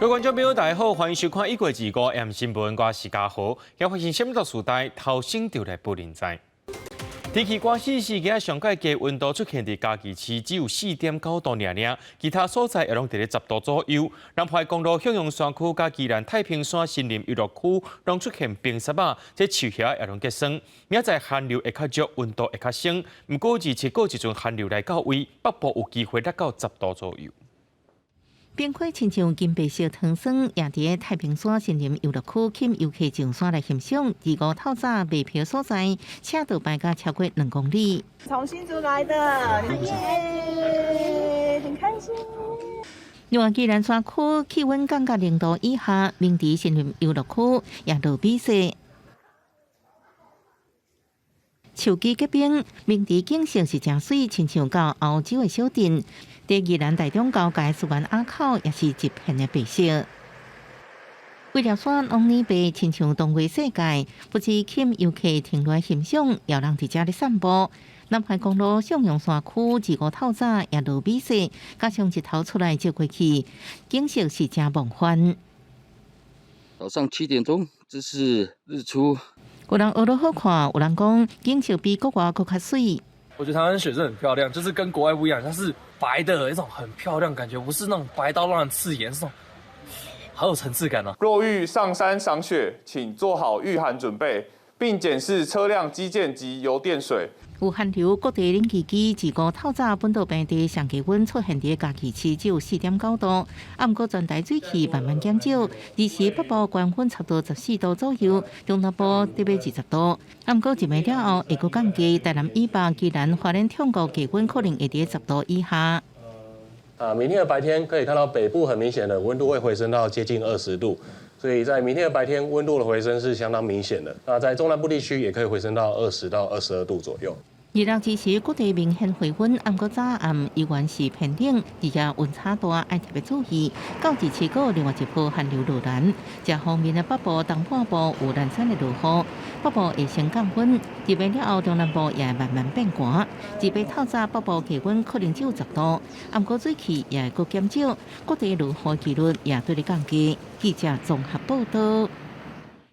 各位觀眾朋友，大家好，歡迎收看《一月25 M 新聞》，我是嘉豪。今發生啥物大事代，頭先就來報恁知。天氣寒死時，今上蓋低溫度出現佇嘉義市只有4.9度爾爾，其他所在也攏佇咧10度左右。南海公路向陽山區佮宜蘭太平山森林遊樂區攏出現冰雪仔，這樹葉也攏結霜。明仔載寒流會較弱，溫度會較升。毋過27號這陣寒流來到位，北部有機會達到十度左右。冰塊親像金白色糖霜，也佇太平山森林遊樂區吸引遊客上山來欣賞。25透早賣票所在，車道排甲超過2公里。從新竹來的，耶，很開心。另外，宜蘭山區氣溫降到0度以下，明池森林遊樂區也落雨雪。樹枝結冰，明池景色是誠媠，親像到歐洲的小鎮。佇宜蘭台中交界思源埡口也是一片的白色。葦寮山攏年白，親像動畫世界，不止吸引遊客停落來欣賞，也有人佇遮咧散步。南海公路向陽山區25透早也落雨雪，加上日頭出來照過去，景色是誠夢幻。早上7點鐘，這是日出。有人學得好看，有人講景色比國外閣較媠。我覺得台灣雪真的很漂亮，就是跟國外不一樣，它是白的一種很漂亮感覺，不是那種白到讓人刺眼，是種好有層次感啊。若欲上山賞雪，請做好禦寒準備，並檢視車輛機件及油電水。有寒流，各地冷氣機25透早本島平地上低溫出現佇嘉義市只有4.9度，啊，毋過全台水汽慢慢減少，二時北部高溫差不多14度左右，中南部得欲20度。啊，毋過一暝了後會閣降低，台南以北、宜蘭、花蓮、中部低溫可能會佇10度以下。啊，明天的白天可以看到北部很明顯的溫度會回升到接近20度。所以在明天的白天，溫度的回升是相當明顯的。那在中南部地區也可以回升到20到22度左右。 26之時，各地明顯回溫，毋過早暗依然是偏冷，而且溫差大，愛特別注意。到27號，另外一波寒流落來，這方面的北部、東半部有零星的落雨，北部會先降溫，入暝了後，中南部也會慢慢變寒。28透早北部氣溫可能只有10度，毋過水汽也會閣減少，各地落雨幾率也對咧降低。記者綜合報道。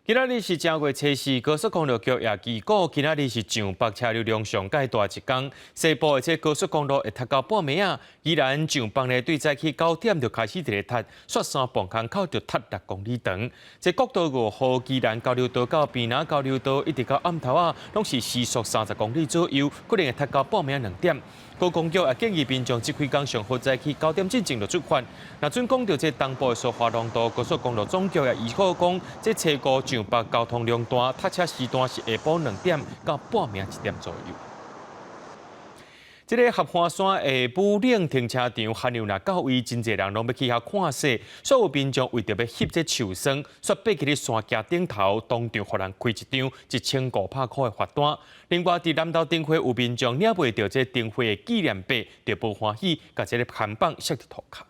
今仔日是正月初四，高速公路局也預告，今仔日是上北車流量上蓋大一工。西部的這高速公路會塞到半暝仔，宜蘭上北呢對早起9點就開始佇咧塞，雪山磅空口就塞6公里長。這國道5號宜蘭交流道到坪林交流道，一直到暗頭仔，攏是時速30公里左右，可能會塞到半暝2點。高公局也建議民眾這幾工上好早起9點進前就出發。若準講著這東部的蘇花農道高速公路總局也預告講，這初五上北交通量大，塞車時段是下晡2點到半暝1點左右。這个合歡山的武嶺停車場寒流若到位，真濟人攏欲去遐看雪。所有民眾為著欲翕這樹霜，煞爬去咧山徛頂頭，當場予人開一張1500塊的罰單。另外，佇南投燈會有民眾領袂著這燈會的紀念幣，就無歡喜，共這个看板摔佇塗跤。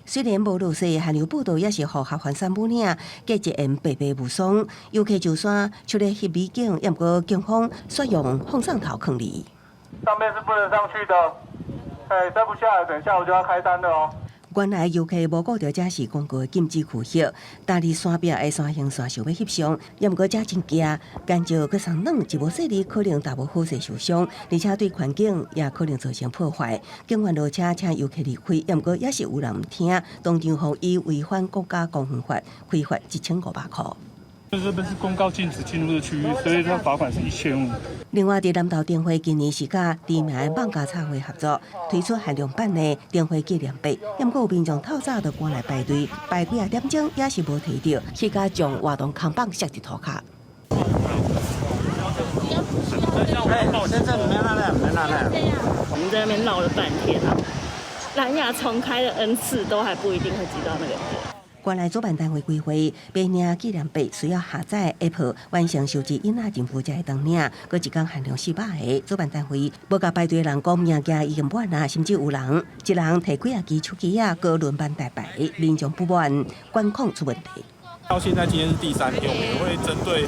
雖然無落雪，寒流報道也是予合歡山武嶺結一層白白霧霜。遊客上山出來翕美景，也毋過警方煞用放送頭勸離。上面是不能上去的，哎，再不下來，等下我就要開單了哦。原來遊客無顧著這是公告禁止區域，踏佇山壁的山形線想欲翕相，也毋過這真驚，乾燥閣鬆軟，一無細膩可能踏無好勢受傷，而且對環境也可能造成破壞。警員落車請遊客離開，也毋過也是有人毋聽，當場予伊違反國家公園法，開罰1500塊。這邊是公告禁止進入的區域，所以他罰款是1500。另外，佇南投燈會今年是佮知名的艋舺插花合作，推出限量版的燈會紀念幣。毋過有民眾透早就趕來排隊，排幾仔點鐘也是無提著，去共將活動看板摔佇塗跤。先生，沒拿來，沒拿來。我們在那邊繞了半天啊，藍牙重開了 N 次，都還不一定會接到那個點。原來主辦單位規劃，欲領紀念幣需要下載 App 完成收集印仔證書才會當領，閣一工限量400個。主辦單位無共排隊人講名額已經滿啊，甚至有人一人提幾仔支手機仔，閣輪班代排，民眾不滿，管控出問題。到現在今天是第三天，我們也會針對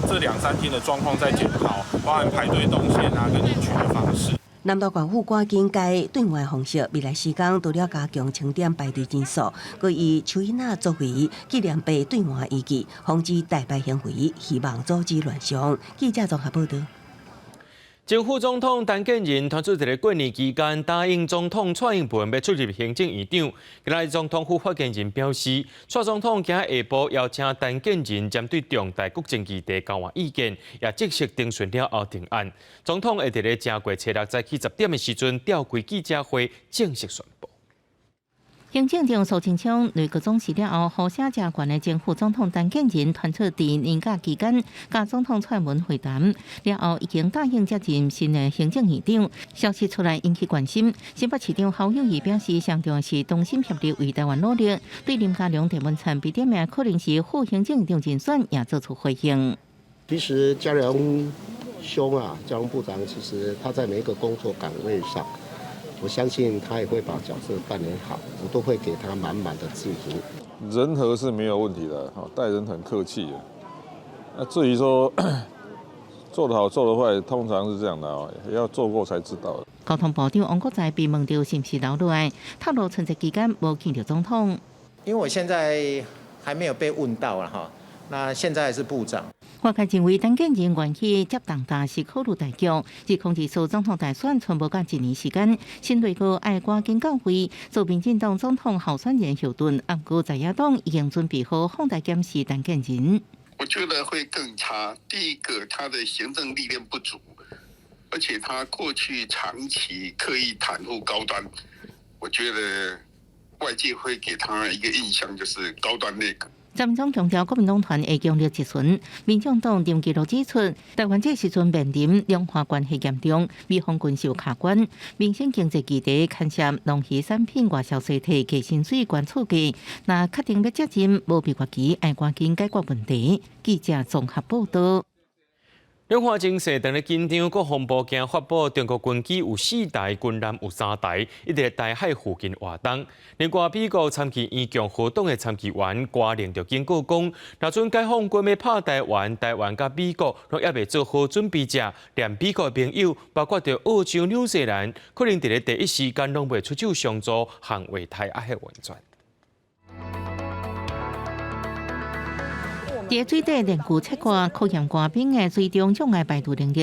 這兩三天的狀況再檢討，包含排隊動線啊，跟領取的方式。南投縣府趕緊改對外方式，未來時間除了加強清點排隊人數，閣以手印仔作為紀念碑對岸依據，防止代排行為，希望阻止亂象。記者綜合報道。前副總統陳建仁傳出佇咧過年期間答應總統蔡英文欲出任行政院長。今仔日總統府發言人表示，蔡總統今下晡邀請陳建仁針對重大國政議題交換意見，也正式徵詢了後定案。總統會佇咧正月初六早起10點的時陣召開記者會，正式宣布。行政長蘇貞昌內閣總辭了後，呼聲誠懸的前副總統陳建仁傳出佇年假期間，佮總統蔡英文會談了後，已經答應接任新的行政院長。消息出來引起關心。新北市長侯友宜表示，上重要是同心協力為台灣努力。對林佳龍、鄭文燦被點名可能是副行政院長人選，也做出回應。其實佳龍兄啊，佳龍部長，其實他在每一個工作崗位上，我相信他也會把角色扮演好，我都會給他滿滿的祝福。人和是沒有問題的，待人很客氣。那至於說做得好做得壞，通常是這樣的哦，要做過才知道。交通部長王國材被問到是毋是留落來，透露春節期間無見著總統。因為我現在還沒有被問到啦，哈，那現在是部長。外界認為陳建仁願意接重擔是考慮大局。2024總統大選賰無夠一年時間，新內閣愛趕緊到位，做民進黨總統候選人後盾。毋過在野黨已經準備好放大檢視陳建仁。我覺得會更差。第一個，他的行政歷練不足，而且他過去長期刻意袒護高端，我覺得外界會給他一個印象，就是高端內閣。張總強調，國民黨團會強力質詢。民眾黨林吉洛指出，台灣這時陣面臨兩岸關係嚴重，美方軍售卡關，民生經濟議題牽涉農漁產品外銷衰退、加薪水、懸厝價，若確定欲接任，無蜜月期，愛趕緊解決問題。記者綜合報道。兩岸情勢當咧緊張，國防部今發布中國軍機有四台，軍艦有三台，一直佇台海附近活動。另外，美國參議院共和黨的參議員瓜寧就警告講，若準解放軍欲拍台灣，台灣佮美國攏猶未做好準備者，連美國的朋友，包括著澳洲、紐西蘭，可能佇咧第一時間攏袂出手相助，捍衛台海的安全。佇水底練舊切割考驗官兵的水中障礙排除能力，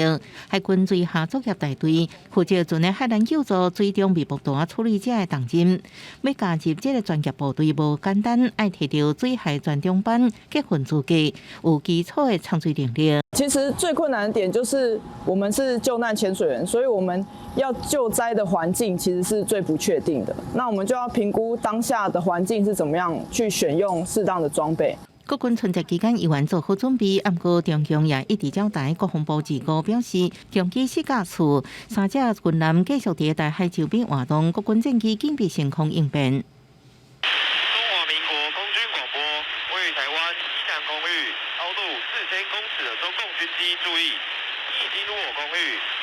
海軍水下作業大隊負責船的海難救助、水中微波彈處理者的重任。欲加入這个專業部隊無簡單，愛提著水下專長班結訓資格，有基礎的潛水能力。其實最困難的點就是我們是救難潛水員，所以我們要救災的環境其實是最不確定的。那我們就要評估當下的環境是怎麼樣，去選用適當的裝備。國軍春節期間猶原做好準備，毋過中共也一直交代。國防部二五表示，共機四架次，三隻軍艦繼續佇大海周邊活動，國軍戰機緊備升空應變。中華民國空軍廣播，位於台灣西南空域，高度4000公尺的中共軍機注意，你已進入我空域，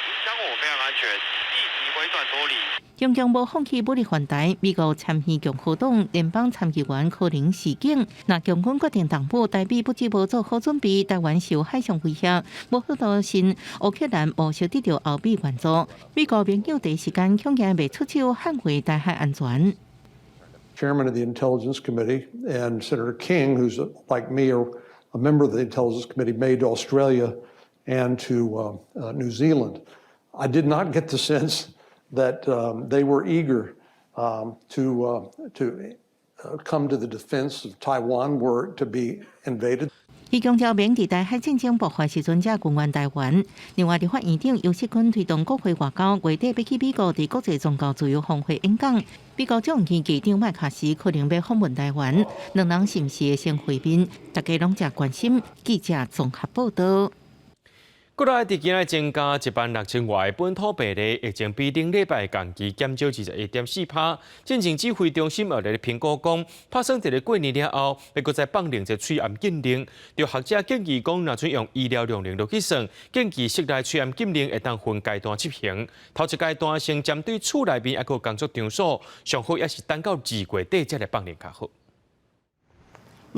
影響我飛航安全，立即回轉脫離。中共無放棄武力犯台，美國參議共和黨聯邦參議員可能示警。若共軍決定動武，台美不只無做好準備，台灣受海上威脅，無法度信烏克蘭無惜得著歐美援助。美國盟友第一時間恐驚袂出手捍衛台海安全。 Chairman of the Intelligence Committee and Senator King, who's like me, a member of the Intelligence Committee, made to Australia and to New Zealand. I did not get the sense that they were eager to come to the defense of Taiwan were it to be invaded. 伊強調，免佇台海戰爭爆發時陣才軍援台灣。另外，立法院長游錫堃推動國會外交，月底欲去美國佇國際宗教自由峰會演講。美國眾議院議長麥卡錫可能欲訪問台灣，兩人是毋是會先會面？大家攏誠關心。記者綜合報道。國內佇今仔增加16,000外本土病例，疫情比頂禮拜同期減少21.4%。進前指揮中心後來評估講，拍算佇咧過年了後，欲閣再放靈這喙罨禁令。著學者建議講，若準用醫療量能落去算，建議室內喙罨禁令會當分階段執行。頭一階段先針對厝內面抑閣工作場所，上好也是等到2月底才來放靈較好。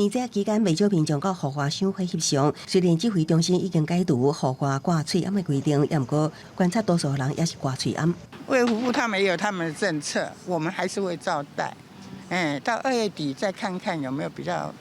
年節期間，袂少民眾到戶外賞花翕相。雖然指揮中心已經解除戶外掛喙罨的規定，也毋過觀察多數人也是掛喙罨。衛福部他們也有他們的政策，我們還是會照戴。哎，到2月底再看看有沒有比較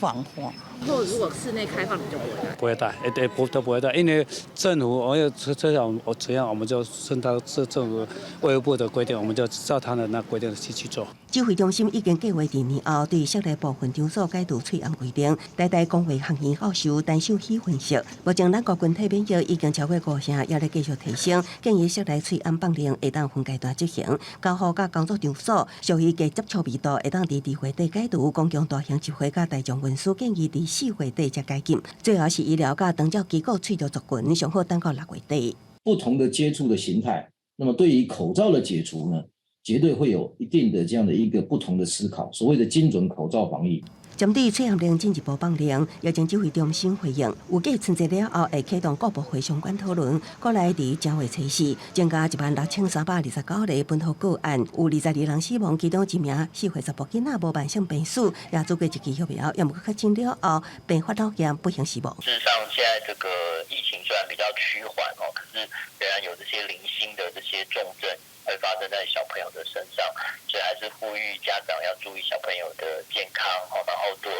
放緩。或如果室內開放，你就不會戴？不會戴，一點不都不會戴，因為政府我要這樣，我怎樣，我們就順他這政府衛福部的規定，我們就照他的那規定去做。指揮中心已經計劃佇年後對室內部分場所解除喙罨規定。台大公衛學院教授陳秀喜分析，目前咱國群體免疫已經超過五成，也咧繼續提升，建議室內喙罨放令會當分階段執行。家戶佮工作場所屬於低接觸密度，會當佇2月底解除；公共大型集會佮大眾運輸建議佇4月底才解禁。最後是醫療佮長照機構喙罩族群，上好等到6月底。不同的接觸的形態，那麼對於口罩的解除呢，絕對會有一定的這樣的一個不同的思考。所謂的精準口罩防疫。針對喙罨令進一步放令，疫情指揮中心回應，預計春節了後會啟動各部會相關討論。過來佇正月初四增加16,329例本土個案，有22人死亡，其中一名4歲查埔囡仔無慢性病史，也注過一劑疫苗，也毋過確診了後併發腦炎不幸死亡。事實上，現在這個疫情雖然比較趨緩哦，可是仍然有這些零星的這些重症會發生在小朋友的身上，所以還是呼籲家長要注意小朋友的健康哦，然後多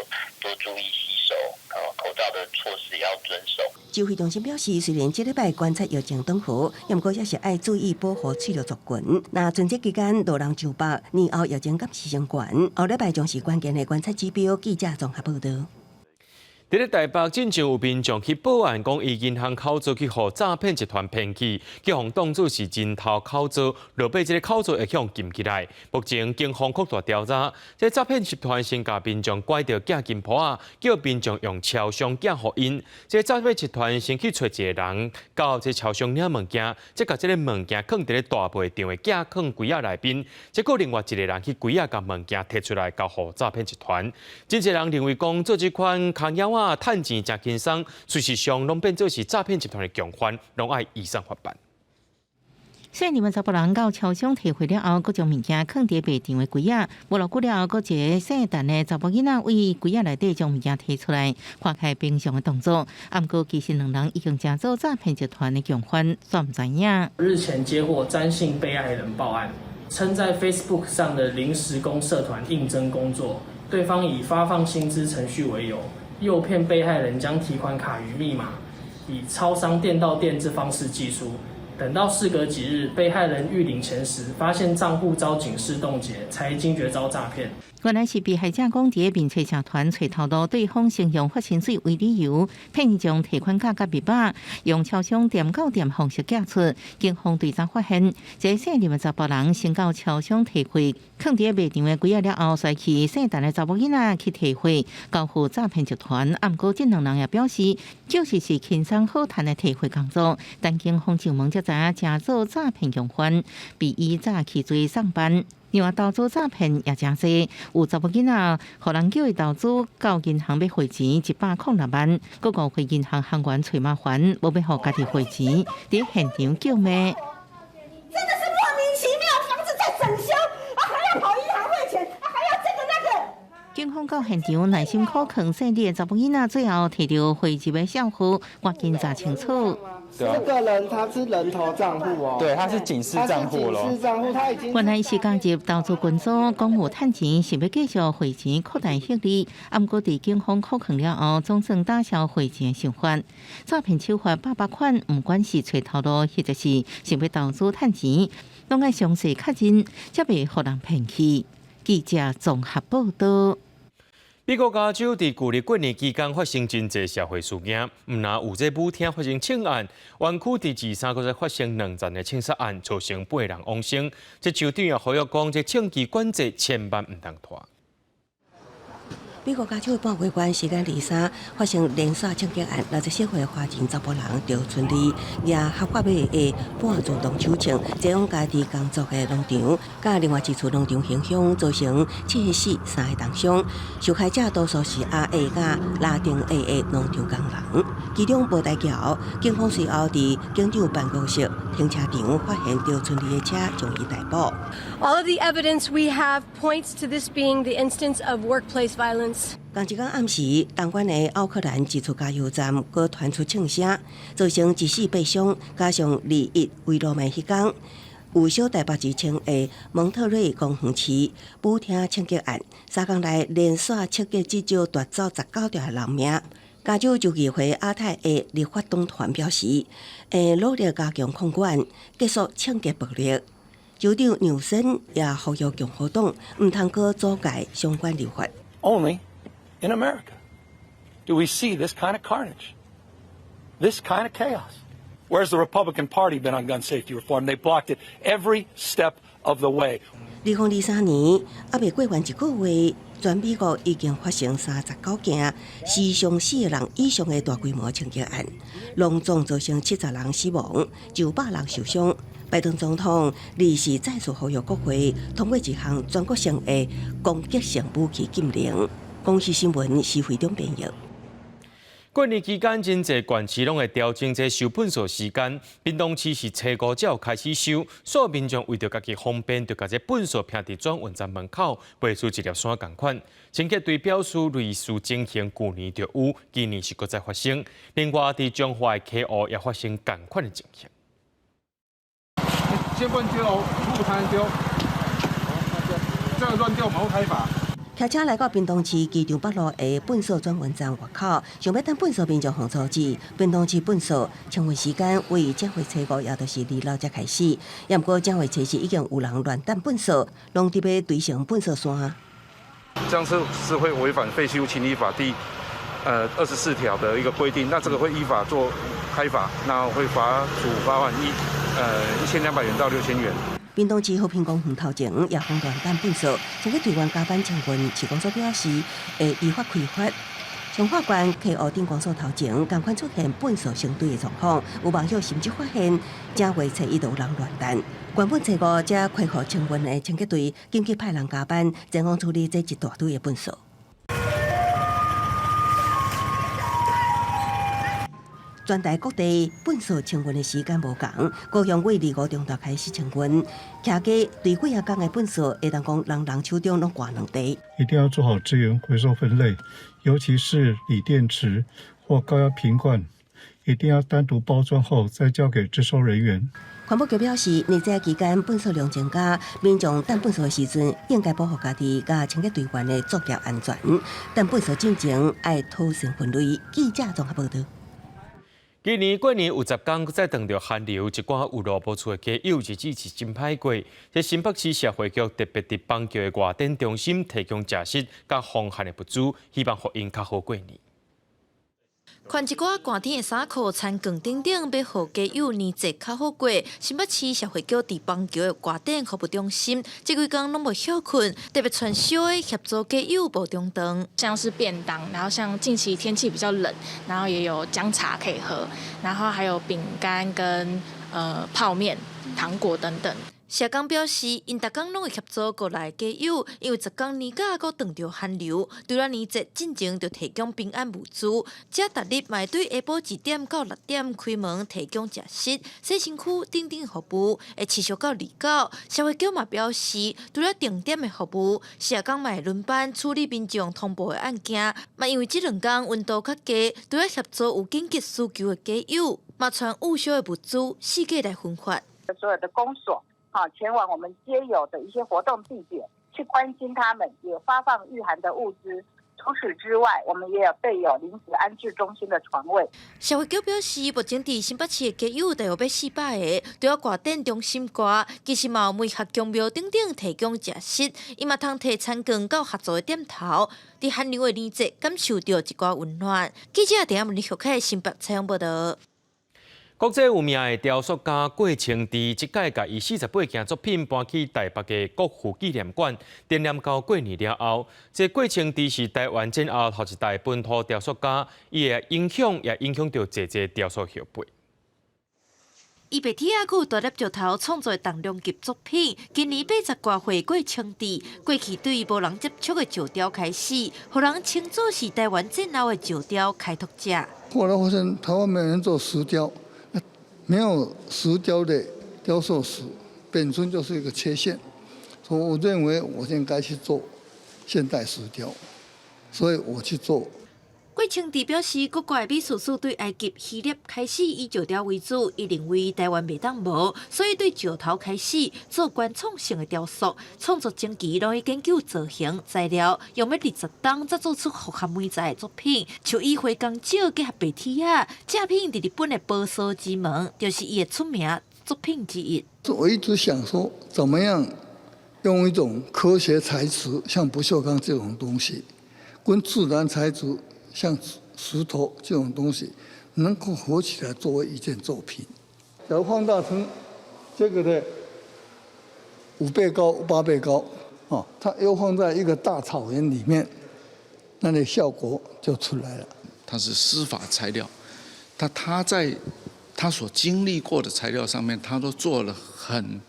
多注意洗手，口罩的措施也要遵守。指揮中心表示，雖然這禮拜觀察疫情轉好，毋過也是愛注意保護喙罩族群。若春節期間路人上北，年後疫情敢是升懸，後禮拜將是關鍵的觀察指標。記者綜合報導。佇咧台北，進前有民眾去報案，講伊銀行口座去予詐騙集團騙去，去予當做是人頭口座，落尾這个口座會予禁起來。目前警方擴大調查，這詐騙集團先共民眾拐著寄金鋪仔，叫民眾用超商寄予𪜶。這詐騙集團先去揣一个人到這超商領物件，再共這个物件囥佇咧大賣場的寄囥櫃仔內面，結果另外一个人去櫃仔共物件提出來交予詐騙集團。真濟人認為講做這款空枵仔趁錢誠輕鬆，事實上攏變做是詐騙集團的共犯，攏愛依法罰辦。細膩的查埔人到超商提貨了後，閣將物件囥佇賣場的櫃仔，無偌久了後，閣一个姓陳的查某囡仔對櫃仔內底將物件提出來，看起來平常的動作，毋過其實兩人已經成做詐騙集團的共犯，煞毋知影。日前接獲詹姓被害人報案，稱在 Facebook 上的臨時工社團應徵工作，對方以發放薪資程序為由，誘騙被害人將提款卡與密碼以超商店到店之方式寄出。等到事隔幾日，被害人欲領錢時，發現賬戶遭警示凍結，才驚覺遭詐騙。原來是被害者講佇面冊社團揣頭路，對方先用發薪水為理由，騙伊將提款卡佮密碼用超商店到店方式寄出。警方追查發現，這個姓林的查埔人先到超商提貨，囥佇賣場的櫃仔了後，隨去姓陳的查某囡仔去提貨，交予詐騙集團。毋過這兩人也表示，就是是輕鬆好趁的提貨工作。但警方上門才知影，成做詐騙共犯，比以早起做上班。另外，投資詐騙也誠濟，有查某囡仔，予人叫伊投資到銀行欲匯錢106萬，閣誤會銀行行員揣麻煩，無欲予家己匯錢，佇現場叫罵。真的是莫名其妙，房子在整修，啊還要跑銀行匯錢，啊還要這個那個。警方到現場耐心苦勸細膩的查某囡仔，最後提著匯入的帳號，趕緊查清楚。這個人他是人頭賬戶哦，對，他是警示賬戶咯。警示賬戶他已經原來是加入投資群組，講有趁錢，想欲繼續匯錢擴大獲利。毋過佇警方苦勸了後，總算打消匯錢的想法。詐騙手法百百款，毋管是揣頭路，或者是想欲投資趁錢，攏愛詳細確認，才袂予人騙去。記者綜合報導。美國加州佇舊曆過年期間發生真濟社會事件，毋但有這舞廳發生槍案，灣區佇二三閣再發生兩件的槍殺案，造成八人往生。這州長也呼籲講，這槍支管制千萬毋通拖。美國加州的半月縣時間二三發生連鎖槍擊案，60歲華人查埔人趙春麗，舉合法買的半自動手槍，前往家己工作的農場，佮另外一處農場行兇，造成七死三个重傷。受害者多數是亞裔佮拉丁裔的農場工人，其中無大橋，警方隨後佇警長辦公室停車場發現趙春麗的車，將伊逮捕。 All of the evidence we have points to this being the instance of workplace violence. guns. 仝一工暗時，東岸的奧克蘭一處加油站閣傳出槍聲，造成一死八傷，加上21圍路的彼工，有小台北之稱的蒙特瑞公園市舞廳槍擊案，3工內連續槍擊至少奪走19條人命。加州州議會亞太的立法黨團表示，會努力加強控管，結束槍擊暴力。州長紐森也呼籲共和黨毋通閣阻礙相關立法。 Only in America do we see this kind of carnage, this kind of chaos. Where's the Republican Party been on gun safety reform? They blocked it every step of the way. 2023年，猶未過完一個月，全美國已經發生39件死傷四個人以上的大規模槍擊案，攏總造成70人死亡，上百人受傷。拜登總統24再次呼籲國會通過一項全國性的攻擊性武器禁令。公視新聞施惠中編譯。過年期間，真濟縣市攏會調整這收糞埽時間。屏東市是初五才有開始收，所有民眾為著家己方便，就共這糞埽拚佇轉運站門口，賣出一粒山仝款。清潔隊表示，類似情形舊年就有，今年是閣再發生。另外，佇彰化的溪湖也發生仝款的情形。先不能丟哦，初五才能丟。這個亂丟，我們會開罰。騎車來到屏東市機場北路的糞埽轉運站外口，想欲擲糞埽民眾予阻止。屏東市糞埽清運時間為正月初五，也就是26才開始。毋過正月初四已經有人亂擲糞埽，攏佇欲堆成糞埽山。這樣是會違反廢棄物清理法第24條的一個規定，那這個會依法做開罰，那會罰處罰款1200元到6000元。屏東市和平公園頭前也予亂擲糞埽，清潔隊員加班清運，市公所表示會依法開罰。彰化縣溪湖鎮公所頭前，仝款出現糞埽成堆的狀況，有網友甚至發現正月初一就有人亂擲。原本初五才恢復清運的清潔隊，緊急派人加班，前往處理這一大堆的糞埽。全台各地糞埽清運的時間無仝，高雄為25中晝開始清運，徛家對幾仔工的糞埽，會當講人人手中攏掛兩袋。一定要做好資源回收分類，尤其是鋰電池或高壓瓶罐，一定要單獨包裝後再交給徵收人員。環保局表示，年節期間糞埽量增加，民眾擲糞埽的時陣應該保護家己佮清潔隊員的作業安全。擲糞埽進前愛妥善分類。記者綜合報導。今年過年有10工，閣再碰著寒流，一寡有路無厝的街友日子是真歹過。這新北市社會局特別佇板橋的外展中心提供食食佮防寒的物資，希望予𪜶較好過年。穿一寡寒天的衫褲、餐具等等，欲予街友年節較好過。新北市社會局佇板橋的外展服務中心，這幾工攏無歇睏，特別傳燒的協助街友無中斷。像是便當，然後像近期天氣比較冷，然後也有薑茶可以喝，然後還有餅乾跟泡麵、糖果等等。社工表示，𪜶逐工攏會協助國內街友，因為10工年假閣碰著寒流，除了年節進前就提供平安物資，這逐日嘛會對下晡1點到6點開門提供食食、洗身軀等等服務，會持續到29。社會局嘛表示，除了定點的服務，社工嘛會輪班處理民眾通報的案件，嘛因為這兩工溫度較低，除了協助有緊急需求的街友，嘛傳有燒的物資四界來分發。所有的公所。好，前往我們街友的一些活動地點去關心他們，也發放禦寒的物資。除此之外，我們也有備有臨時安置中心的床位。社會局表示，目前佇新北市的街友大約欲400個，除了外展中心外，其實嘛有梅學宮廟等等提供食食，伊嘛通提餐具到合作的店頭，佇寒流的年節感受著一寡溫暖。記者鄭文麗開新北採訪報導。國際有名的雕塑家郭清池，這擺共伊48件作品搬去台北的國父紀念館，展覽到過年了後。這郭清池是台灣戰後頭一代本土雕塑家，伊的影響也影響著濟濟雕塑後輩。伊白鐵仔閣有大粒石頭創作重量級作品，今年80外歲郭清池，過去對無人接觸的石雕開始，予人稱作是台灣戰後的石雕開拓者。後來發現台灣沒有人做石雕。沒有石雕的雕塑史本身就是一個缺陷，所以我認為我應該去做現代石雕。所以我去做。郭清治表示，各國的美術史對埃及、希臘開始以石雕為主，伊認為台灣袂當無，所以對石頭開始做原創性的雕塑。創作前期攏會研究造型材料，用欲20冬才做出符合媒材的作品。像以花崗石結合白鐵仔，這品佇日本的寶鎖之門，就是伊的出名作品之一。我一直想說，怎麼樣用一種科學材質，像不鏽鋼這種東西，跟自然材質，像石頭這種東西，能夠合起來作為一件作品。假如放大成這個的5倍高、8倍高，哦，它又放在一個大草原裡面，那個效果就出來了。它是司法材料，他在他所經歷過的材料上面，他都做了很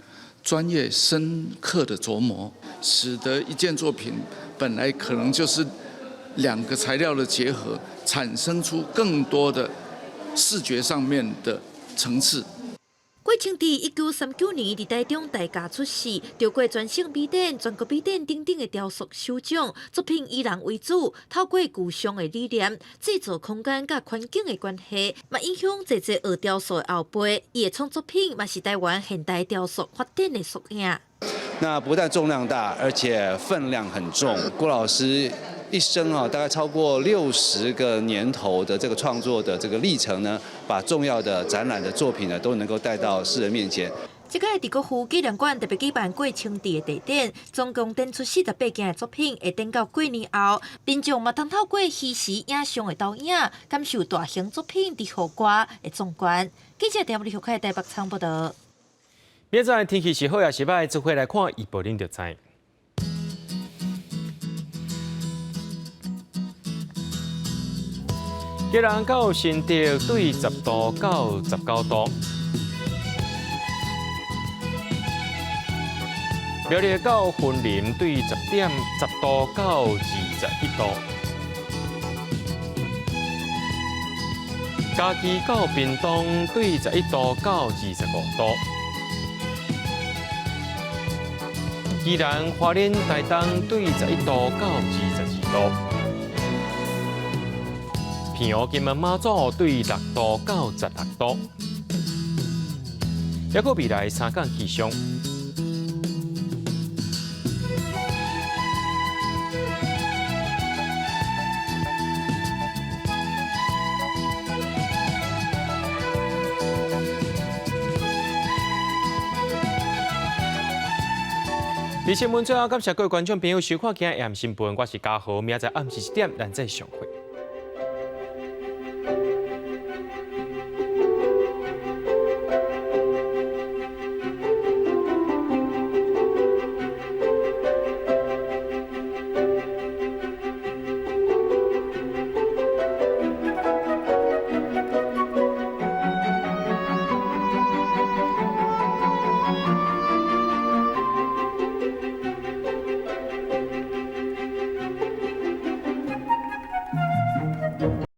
專業、深刻的琢磨，使得一件作品本來可能就是兩個材料的結合，產生出更多的視覺上面的層次。郭清治1939年佇台中大甲出世，得過全省美展、全國美展等等的雕塑首獎。作品以人為主，透過具象的理念，製造空間佮環境的關係，嘛影響濟濟學雕塑的後輩。伊的創作品嘛是台灣現代雕塑發展的縮影。那不但重量大，而且分量很重。郭老師一生啊，大概超過60個年頭的這個創作的這個歷程呢，把重要的展覽的作品呢，都能夠帶到世人面前。這屆佇國父紀念館特別舉辦郭清治的特展，總共展出48件的作品，會展到過年後，民眾嘛通透過虛實影像的導引，感受大型作品佇雨歌的壯觀。記者陳立學台北採報導。明仔天氣是好抑是䆀，做伙來看預報，恁就知。基隆到新竹對10度到19度，苗栗到雲林對10度到21度，嘉義到屏東對11度到25度，宜蘭花蓮台東對11度到22度。澎湖金門馬祖對6度到16度，抑閣未來三工氣象。佇新聞最後，感謝各位觀眾朋友收看今日的新聞，我是嘉豪，明仔載暗時7點，咱再相會。